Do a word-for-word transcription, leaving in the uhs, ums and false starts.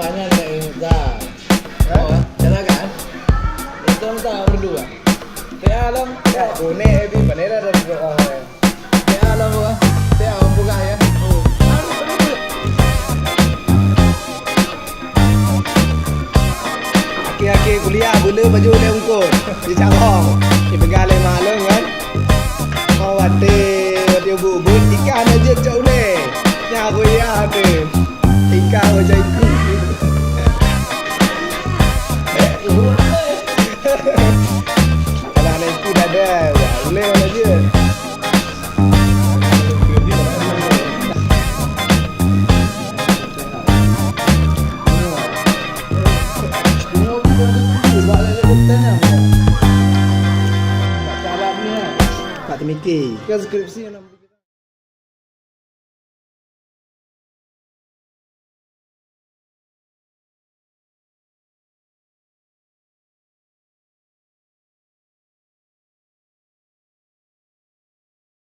Jangan naik dah. Oh, jalan kan? Itu tak berdua. Tengah lom. Ya, kuning, eh, di mana dah duduk, oh, eh. Tengah lom, oh. Tengah, buka ya. Oh. Akhé-akhé kuliah, beuleu baju lé ungkot. Di Cakong. Di peugah lé mak lôn kan. Oh, watèe, watèe ubit-ubit, ikan aja cok ulèe. Nya kuliah tu. Ikan macam itu. Alah, anak itu dah ada. Ulèe mana je. Tak terfikir. Kan skripsi yang